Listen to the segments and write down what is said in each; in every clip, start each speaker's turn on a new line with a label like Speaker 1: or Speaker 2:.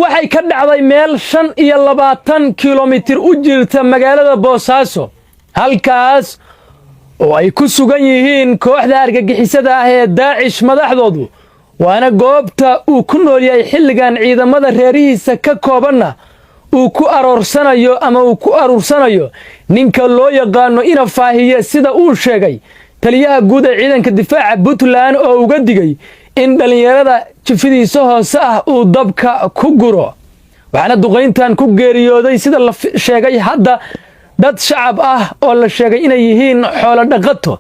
Speaker 1: Waxay ka dhacday meel 25 kilomitir u jirta magaalada Boosaaso, halkaas oo ay ku sugan yihiin kooxda argagixisada ah ee Daacish madaxdoodu, waana goobta uu ku nool yahay xilligan ciidamada reerihiisa ka koobanna uu ku aroorsanayo ama uu ku aruursanayo ninka loo yaqaano Ina Faahiye, sida uu sheegay taliyaha guud ee ciidanka difaaca Puntland, oo uga digay in dhallinyarada jifidiisa hoose ah uu dabka ku guro. Waxaana duqayntan ku geeriyooday, sida la sheegay hadda, dad shacab ah oo la sheegay inay yihiin xoolo dhaqato,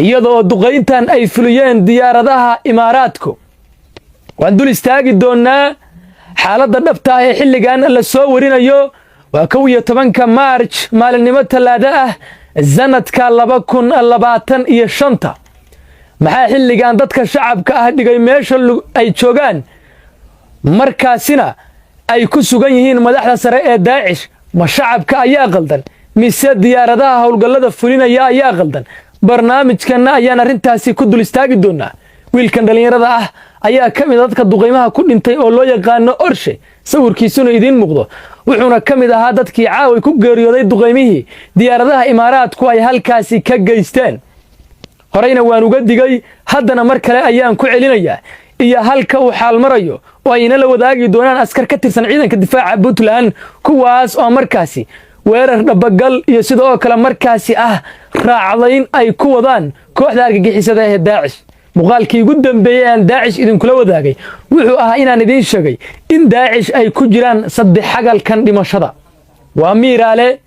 Speaker 1: iyadoo duqayntan ay fuliyeen diyaaradaha Imaaraadku. Waan dul istaagi doonnaa xaaladda dhabta ah ee xilligan la soo warinayo. Waa 11-ka Maarj, maalinimo Tallaado ah, sanadka 2025. Maxaa xilligan dadka shacabka ah dhigay meesha ay joogaan, markaasina ay ku sugan yihiin madaxda sare ee Daacish? Ma shacabka ayaa qaldan mise diyaaradaha howlgallada fulinaya ayaa qaldan? Barnaamijkanna ayaan arrintaasi ku dul istaagi doonaa. Wiilkan dhallinyarada ah ayaa ka mid a dadka duqaymaha ku dhintay oo loo yaqaano Orshe, sawirkiisuna idiin muuqdo, wuxuuna ka mid ahaa dadkii caaway ku geeriyooday duqaymihii diyaaradaha Imaaraadku ay halkaasi ka geysteen. Horeyna waan uga digay, haddana mar kale ayaan ku celinayaa iyo halka uu xaal marayo oo ayna la wadaagi doonaan askar ka tirsan ciidanka difaaca Puntland, kuwaas oo markaasi weerar dhabagal iyo sidoo kale markaasi ah raacdayn ay ku wadaan kooxda argagixisada ee Daacish. Muuqaalkii ugu dambeeyey aan Daacish idinkula wadaagay wuxuu ahaa inaan idiin sheegay in Daacish ay ku jiraan saddex xagalkan dhimashada: waa Miiraale,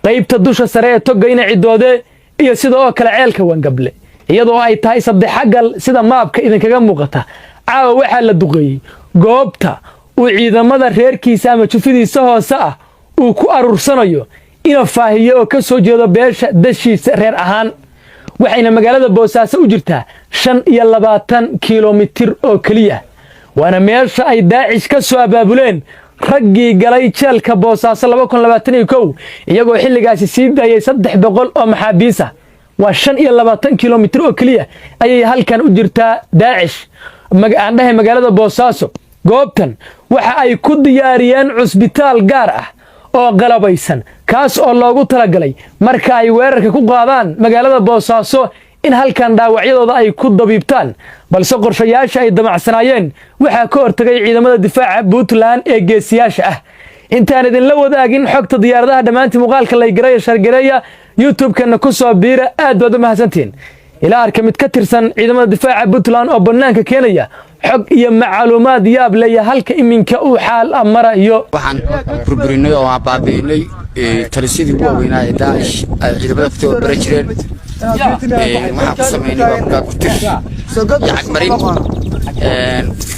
Speaker 1: qaybta dusha sare ee Togga Ina Cidoode, iyo sidoo kale Ceelka Wangable, iyadoo ay tahay saddex xagal sida maabka idinkaga muuqata. Caawa waxaa la duqeeyey goobta uu ciidamada reerkiisa ama jufidiisa hoose ah uu ku aruursanayo Ina Faahiye, oo ka soo jeedo beesha Dashiisa reer ahaan, waxayna magaalada Boosaaso u jirtaa 25 kilomitir oo keliya, waana meesha ay Daacish ka soo abaabuleen raggii galay jeelka Boosaaso 2021, iyagoo xilligaasi sii daayay 300 oo maxaabiis ah. Waa 25 kilomitir oo keliya ayay halkan u jirtaa Daacish, aan dhahay magaalada Boosaaso. Goobtan waxa ay ku diyaariyeen cusbitaal gaar ah oo qalabaysan, kaas oo loogu talagalay marka ay weerarka ku qaadaan magaalada Boosaaso in halkan dhaawacyadooda ay ku dabiibtaan, balse qorshayaasha ay damacsanaayeen waxaa ka hortagay ciidamada difaaca Puntland ee geesiyaasha ah. Intaan idinla wadaagin xogta diyaaradaha, dhammaantii muuqaalka like gareeya, share gareeya, YouTube-kana ku soo biira. Aad baad u mahadsantihiin. Ilaa arka mid ka tirsan ciidamada difaaca Puntland oo bannaanka keenaya xog iyo macluumaad yaab leeya halka iminka uu xaal marayo.
Speaker 2: Waxaan burburinay oo aan baabi'inay talisyadii ugu waaweynaa ee Daacish ay ciidamada ku tababaran jireen. Waxaan ku samaynay waa gaagutir iyo cagmarin.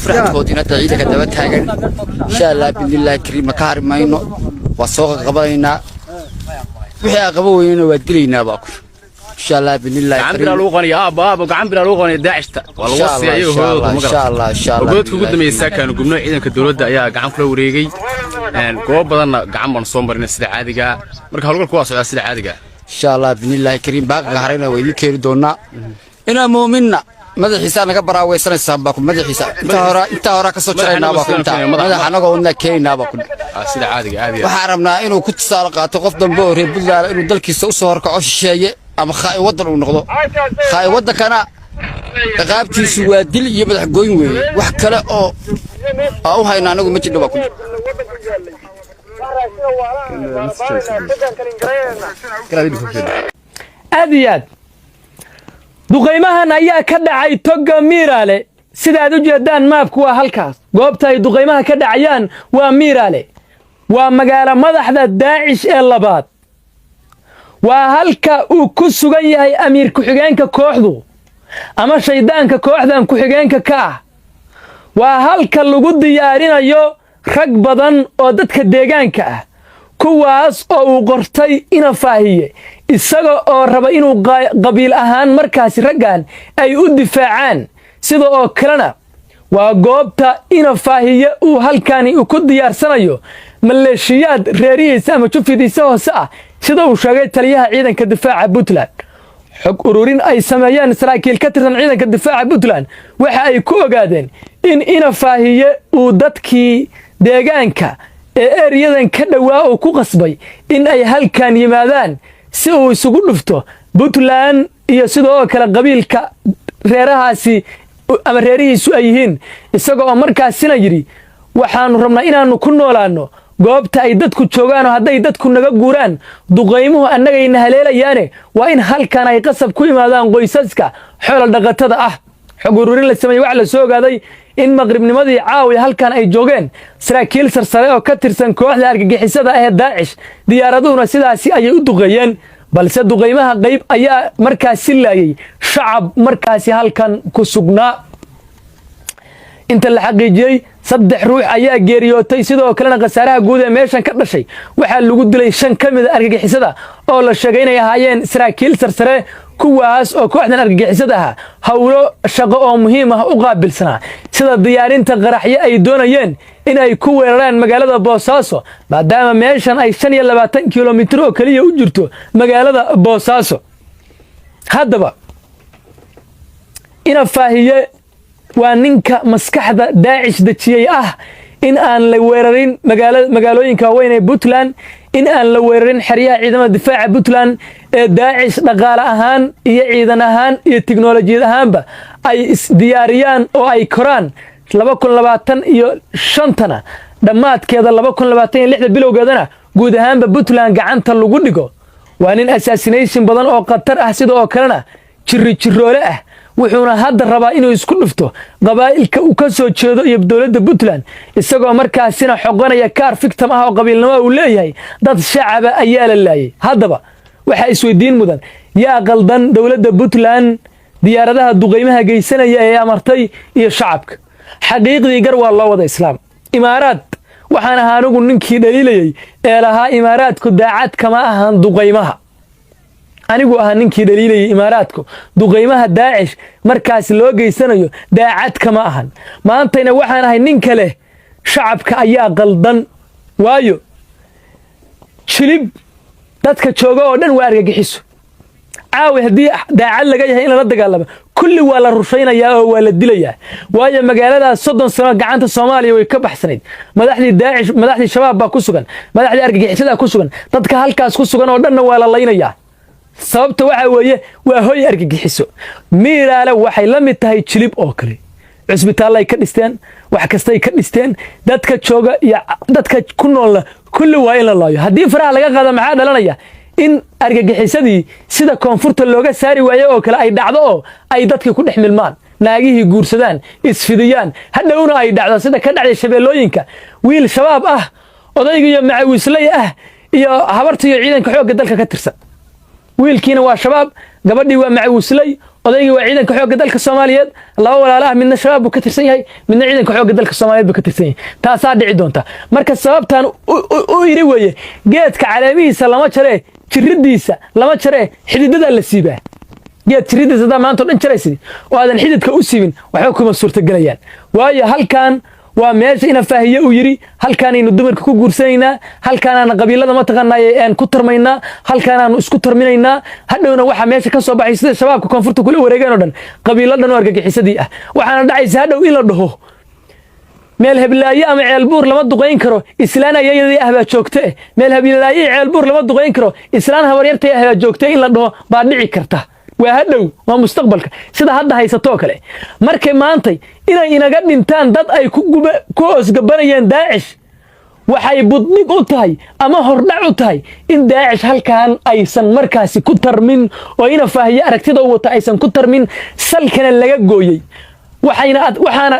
Speaker 2: Farxadkoodiina hadda ciidanka daba taagan, insha Allah bidnillaahi kariim, ma ka hari mayno, waa soo qaqabanaynaa. Wixii aan qaban weynana waa dilaynaa baa ku, insha Allah bidnillaahi.
Speaker 3: Gacan biraa lagu qaniya, aabo, aabo, gacan biraa lagu qaniya Daacishta. Waa lagu wasiyay ayaga hooyadooda, ma
Speaker 2: insha Allah, insha Allah.
Speaker 3: Godadka ugu dambeeyay saakaanu gubno, ciidanka dowladda ayaa gacan kula wareegay. Goobo badanna gacan baanu soo marinay sida caadiga. Marka howlgalku waa socdaa sida caadiga.
Speaker 2: Insha Allah bidnillaahi kariim, baaqiga harayna waa idiin keeni doonaa. Inaa muuminna madaxiisa naga baraaweysanaysaan baa ku, madaxiisa intaa hore ka soo jaraynaa baa ku, intaa madax anagoo wadnaa keenaynaa baa ku.
Speaker 3: Sida caadiga aad iyo
Speaker 2: Waxaan rabnaa inuu ku tusaale qaato qof dambe oo reer Puntland inuu dalkiisa u soo horkaco shisheeye ama khaa'in waddan uu noqdo. Khaa'in waddankana ciqaabtiisu waa dil iyo madax gooyn weeye. Wax kale oo aan u hayna anagu ma jidho baa ku.
Speaker 1: Aad iyo aad, duqaymahan ayaa ka dhacay Togga Miiraale. Sida aad u jeedaan, maabku waa halkaas. Goobta ay duqaymaha ka dhacayaan waa Miiraale, waa magaalo madaxda Daacish ee labaad, waa halka uu ku sugan yahay amiir ku-xigeenka kooxdu ama shayddaanka kooxdan ku-xigeenka ka ah, waa halka lagu diyaarinayo rag badan oo dadka deegaanka ah, kuwaas oo uu qortay Ina Faahiye, isaga oo raba inuu qabiil ahaan markaasi raggan ay u difaacaan. Sida oo kalena waa goobta Ina Faahiye uu halkani ku diyaarsanayo maleeshiyaad reerihiisa ama jufidiisa hoose ah, sida uu sheegay taliyaha ciidanka difaaca Puntland. Xog ururin ay sameeyeen saraakiil ka tirsan ciidanka difaaca Puntland waxa ay ku ogaadeen in Ina Faahiye uu dadkii Deegaanka ee eryadan ka dhowaa uu ku qasbay in ay halkan yimaadaan si uu isugu dhufto Puntland iyo sidoo kale qabiilka reerahaasi ama reerihiisu ay yihiin, isaga oo markaasina yidhi: "Waxaannu rabnaa inaannu ku noolaanno goobta ay dadku joogaanoo hadday dadku naga guuraan, duqaymuhu annagayna haleelayaane, waa in halkan ay qasab ku yimaadaan qoysaska xoola dhaqatada ah." Xog ururin la sameeyey waxaa la soo ogaaday in maqribnimadii caawi halkan ay joogeen saraakiil sarsare oo ka tirsan kooxda argagixisada ah ee Daacish. Diyaaraduhuna sidaasi ayay u duqeeyeen, balse duqaymaha qayb ayaa markaasi laayay shacab markaasi halkan ku sugnaa. Inta la xaqiijiyey, saddex ruux ayaa geeriyootay. Sidoo kalena khasaaraha guud ee meeshan ka dhashay, waxaa lagu dilay shan ka mida argagixisada oo la sheegay inay ahaayeen saraakiil sarsare, kuwaas oo kooxdan argagixisada ah howlo shaqo oo muhiim ah u qaabilsanaa, sida diyaarinta qaraxyo ay doonayeen in ay ku weeraraan magaalada Boosaaso, maadaama meeshan ay 25 kilomitir oo keliya u jirto magaalada Boosaaso. Haddaba Ina Faahiye waa ninka maskaxda Daacish dejiyey ah in aan la weerarin magaalooyinka waaweyn ee Puntland, in aan la weerarin xeryaha ciidamada difaaca Puntland ee Daacish dhaqaale ahaan iyo ciidan ahaan iyo tiknolojiyad ahaanba ay isdiyaariyaan oo ay koraan. 2025-tana dhammaadkeeda, 2026-da bilowgeedana guud ahaanba Puntland gacanta lagu dhigo. Waa nin assassination badan oo khatar ah, sida oo kalena jiri jiroole ah. Wuxuuna hadda rabaa inuu isku dhufto qabaa'ilka uu ka soo jeedo iyo dowladda Puntland, isagoo markaasina xoqonaya kaar victim ah oo qabiilnimo uu leeyahay. Dad shacaba ayaa la laayay. Haddaba waxaa isweydiin mudan: yaa qaldan, dowladda Puntland diyaaradaha duqaymaha geysanaya ee amartay iyo shacabka? Xaqiiqdii, gar waa loo wada islaam. Imaaraad waxaan ahaa anigu ninkii dhaliilayey ee lahaa Imaaraadku daacad kama ahan duqaymaha. Anigu ahaa ninkii dhaliilayay Imaaraadku duqaymaha Daacish markaas loo geysanayo daacad kama ahan. Maantayna waxaan ahay nin kale, shacabka ayaa qaldan, waayo Jilib dadka jooga oo dhan waa argagixiso. Caawi haddii daacad laga yahay in lala dagaalamo, kulli waa la rushaynayaa oo waa la dilayaa, waayo magaaladaas 30 sano gacanta Soomaaliya way ka baxsanayd. Madaxdii Daacish, madaxdii Shabaab baa ku sugan, madaxdii argagixisadaa ku sugan. Dadka halkaas ku sugan oo dhanna waa la laynayaa. Sababta waxaa weeye waa hoy argagixiso. Miiraale waxay la mid tahay Jilib oo kale. Cusbitaallay ka dhisteen, wax kastay ka dhisteen. Dadka jooga iyo dadka ku noolna kulli waa in la laayo. Haddii faraha laga qaado, maxaa dhalanaya? In argagixisadii sida koonfurta looga saari waaye oo kale ay dhacdo, oo ay dadkii ku dhex milmaan, naagihii guursadaan, isfidiyaan. Hadhowna ay dhacdo sida ka dhacday Shabeellooyinka: wiil Shabaab ah, odayga iyo macawisley ah iyo habarta iyo ciidanka xoogga dalka ka tirsan. Wiilkiina waa Shabaab, gabadhii waa macawisley, odaygii waa ciidanka xoogga dalka Soomaaliyeed. Laba walaalo ah, midna Shabaab buu ka tirsan yahay, midna ciidanka xoogga dalka Soomaaliyeed buu ka tirsan yahay. Taasaa dhici doonta. Marka sababtan u yidhi weeye: geedka caleemihiisa lama jaree, jiridiisa lama jaree, xididadaa la siibaa. Geed jiridiisa haddaa maanta o dhan jaraysid oo aadan xididka u siibin, waxba kuma suurtagelayaan. Waayo halkan waa meesha Ina Faahiye uu yidhi: halkaanaynu dumarka ku guursanaynaa, halkaanaana qabiilada mataqaanaaye aan ku tarmaynaa, halkaanaanu isku tarminaynaa. Hadhowna waxaa meesha ka soo baxay sida Shabaabka koonfurta kula wareegeen oo dhan, qabiilo dhan oo argagixisadii ah. Waxaana dhacaysa hadhow in la dhaho meel Heblaaye ama Ceelbuur lama duqayn karo, islaan ayayadii ah baa joogte. Meel Heblaaye, Ceelbuur lama duqayn karo, islaan habaryartay ah baa joogte, in la dhaho baa dhici karta. Waa hadhow, waa mustaqbalka, sida hadda haysatoo kale. Markay maantay inay inaga dhintaan dad ay ku hoosgabanayeen Daacish, waxay buddhig u tahay ama hordhac u tahay in Daacish halkan aysan markaasi ku tarmin, oo Ina Faahiye aragtida u wata aysan ku tarmin, salkana laga gooyey. Waxayna waxaana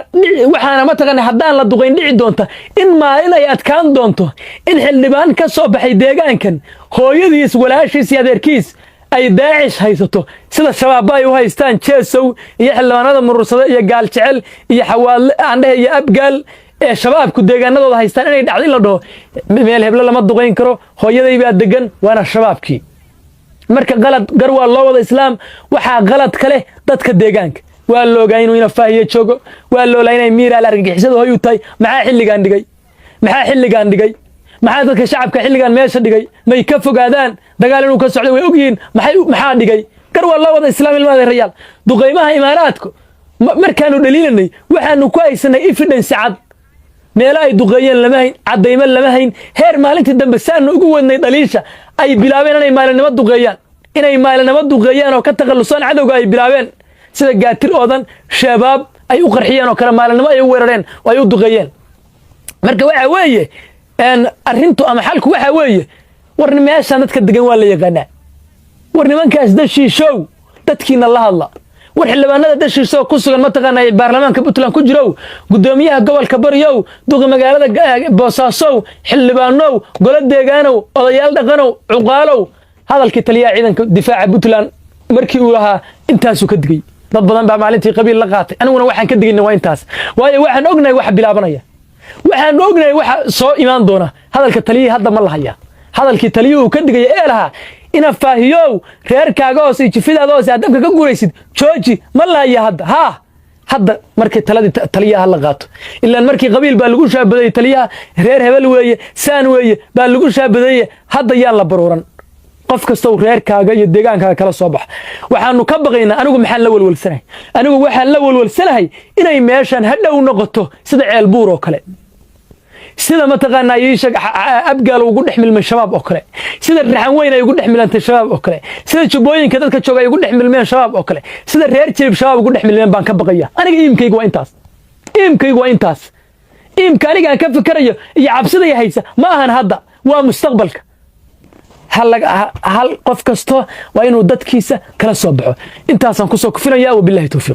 Speaker 1: waxaana mataqaana haddaan la duqayn dhici doonta in maalin ay adkaan doonto in xildhibaan ka soo baxay deegaankan hooyadiis, walaashiis iyo adeerkiis ay Daacish haysato, sida Shabaabba ay u haystaan Jeesow iyo xildhibaanada Murursade iyo Gaaljecel iyo Xawaadle aandhehe iyo Abgaal ee Shabaabku deegaanadooda haystaan. Inay dhacdo in la dhaho meel Heble lama duqayn karo, hooyaday baa degan, waana Shabaabkii. Marka qalad gar waa loo wada islaam. Waxaa qalad ka leh dadka deegaanka. Waa la ogaa inuu Ina Faahiye joogo, waa la ogaa inay Miiraal argagixisada hoy u tahay. Maxaa xilligaan dhigay? Maxaa xilligaan dhigay? Maxaa dadka shacabka xilligan meesha dhigay? May ka fogaadaan? Dagaal inuu ka socdo way ogyihiin. Maxay maxaa dhigay? Gar waa loo wada islaam. Ilmaha rayaal, duqaymaha Imaaraadku markaanu dhaliilanay, waxaanu ku haysanay evidence cad. Meelo ay duqeeyeen lama hayn, caddaymo lama hayn. Heer maalintii dambe saanu ugu wadnay dhaliisha ay bilaabeen inay maalinimo duqeeyaan, inay maalinimo duqeeyaan oo ka takhallusaan cadowga ay bilaabeen, sida Gaatir Oodan Shabaab ay u qarxiyeen oo kale, maalinimo ay u weerareen oo ay u duqeeyeen. Marka waxa weeye arrintu ama xalku waxa weeye, war meeshaan dadka degan waa la yaqaanaa. War nimankaas Dashiishow, dadkiina la hadla. War xildhibaanada Dashiishow ku sugan, mataqaanaa, baarlamaanka Puntland ku jirow, guddoomiyaha gobolka Baryow, duqa magaalada Boosaasow, xildhibaanow, golo deegaanow, odayaal dhaqanow, cuqaalow, hadalkii taliyaha ciidanka difaaca Puntland markii uu lahaa intaasuu ka digay. Dad badan baa maalintii qabiil la qaatay. Aniguna waxaan ka digayna waa intaas, waayo waxaan ognahay waxa bilaabanaya, waxaan ognahay waxa soo imaan doona. Hadalka taliyihii hadda ma la hayaa? Hadalkii taliyuhu ka digaya ee lahaa ina faahiyow, reerkaaga hoose iyo jifidaada hoose aad dabka ka guuraysid jooji, ma la hayaa hadda? Haa, hadda markii taladii taliyaha la qaato, ilaan markii qabiil baa lagu shaabadeeyey taliyaha, reer hebel weeye, saan weeye baa lagu shaabadeeye. Hadda yaan la baruuran. Qof kastow reerkaaga iyo deegaankaaga kala soo bax. Waxaanu ka baqaynaa, anigu maxaan la welwelsanahay? Anigu waxaan la welwelsanahay inay meeshan hadhow noqoto sida Ceelbuur oo kale, sida mataqaanaa iisheeg Abgaal ugu dhex milmay Shabaab oo kale, sida Raxan Weyn ay ugu dhex milantay Shabaab oo kale, sida Jubbooyinka dadka jooga ay ugu dhex milmeen Shabaab oo kale, sida reer Jilib Shabaab ugu dhex milmeen baan ka baqaya. Aniga iimkaygu waa intaas, iimkaygu waa intaas. Iimka aniga aan ka fikerayo iyo cabsidaya haysa ma ahan hadda, waa mustaqbalka. Hal qof kasto waa inuu dadkiisa kala soo baxo. Intaasaan kusoo kufinaya. Wabillahi towfiiq.